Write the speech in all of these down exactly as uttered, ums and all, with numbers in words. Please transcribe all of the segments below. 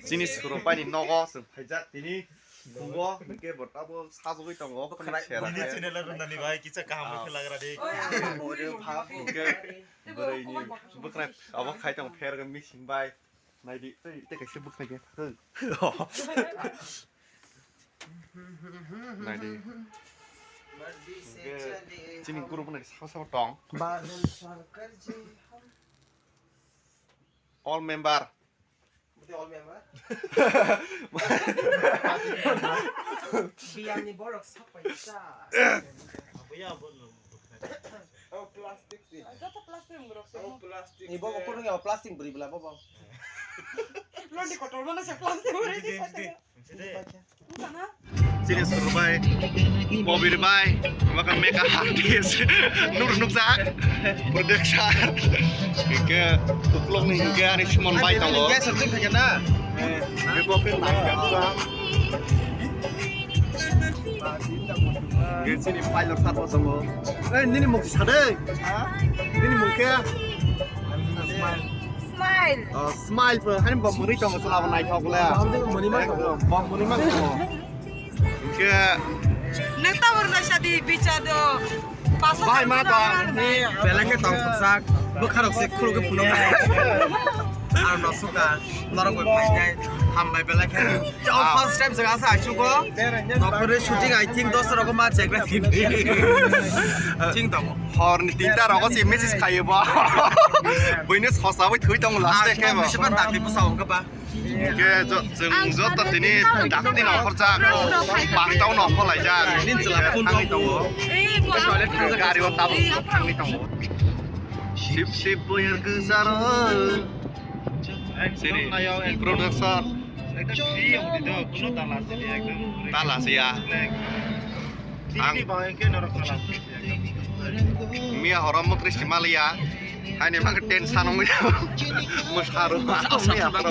Chini Surubai ni nogo chwng phaijak tini. Kungo hwnkhe bo tabo sajagwi tongo, okhorni sera. Nini channel o rwnani bai kisa kaham khe lagra di. Oi, ang abo ri hwnkhe bwrwi ni bwkhwnai abo khai tong pher mixing bai. Naidi, ei, tei kaisa bwkhwnai khe thakhe. Naidi. Hwnkhe chini group ni sabo sabo tong. All member. Biyangni borok sapai sa. Oh, plastic si. Joto plastic borok se. Oh, plastic. Ni bobo se. Kurung ya plastic beri bela bobo. Lonti kotor mana se plastic beri di. Chini Surubai, Bobir bai, bakal makeup artist, Nur Nukjak, producer, hingke uklok ni hingke ani Suman bai tongo. Gas sir twi khaikha na? Hingke bo khe nai kha. Hingke chini pilot sir bo tongo. Ei, nini mung sade? Nini mung khe? Smile. Oh, smile po, hani bom muni tongo, sala bo naithok le. Bom muni ma tongo. Bom muni ma tongo. Hingke neta urna sadi bicha do. Bahai ma to. Belai khe tong thoksak. Bwkharok se khuluk khe phunuk. Ar no suka. Norok bai phainai. Hambai belai khe. Yo, first time se asa achugo. Nokore shooting, I think, dos rok ma check ra. Ching tongo. Hor ni tinta rogo se message khayo ba. Buine sosa bai thui tongo last day khe ba. Bisi ban dakti bwsa hwnkhe ba. Ke jo-, chwng joto tini dakti no khorjak. Paktao no kholaijak. Nin chwla phone thangwi tongo. Gari o tabuk thangwi tongo. Sip sip boyar gwsaro. Sini production. Ekdom free ang di do, kuno tala sini ekdom. Tala siya. Ang miya horo mukri simaliya. Haini bang tension wngwi musaru. Miya horo.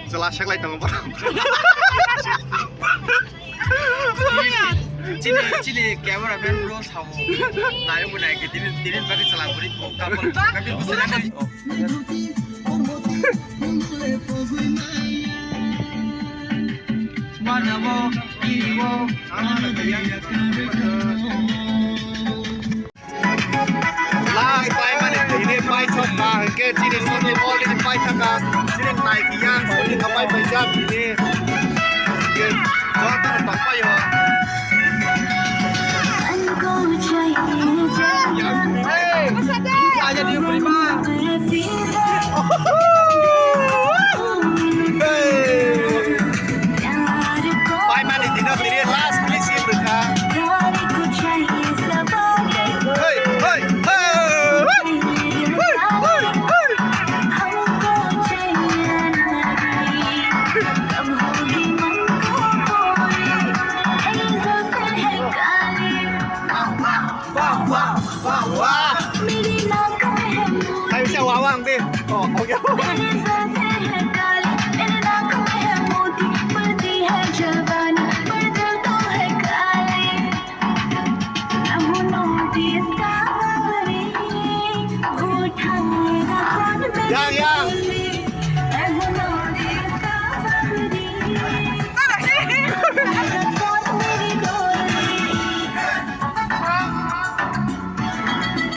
Chwla seklai tongo borok. Chini, chini camera man bro sao. Nayo mo nai ke tini, tini bagi salam beri. Couple, couple ko salam beri. Mana mo, ini mo. Last pai mani tini pai thok ma hingke chini soni already pai thaka. Chini nai kiyang soni ka pai pai jak tini. Hingke joto no tong pai o. Hey! Aja di beri ma. Hey! Pai mani tino tini last finish him rwkha. Hey, hey, hey, hey, hey, hey, hey. Wah, wah, wah, wah. Kaisa wah, wah, ang di. Oh, okay. Ya, ya.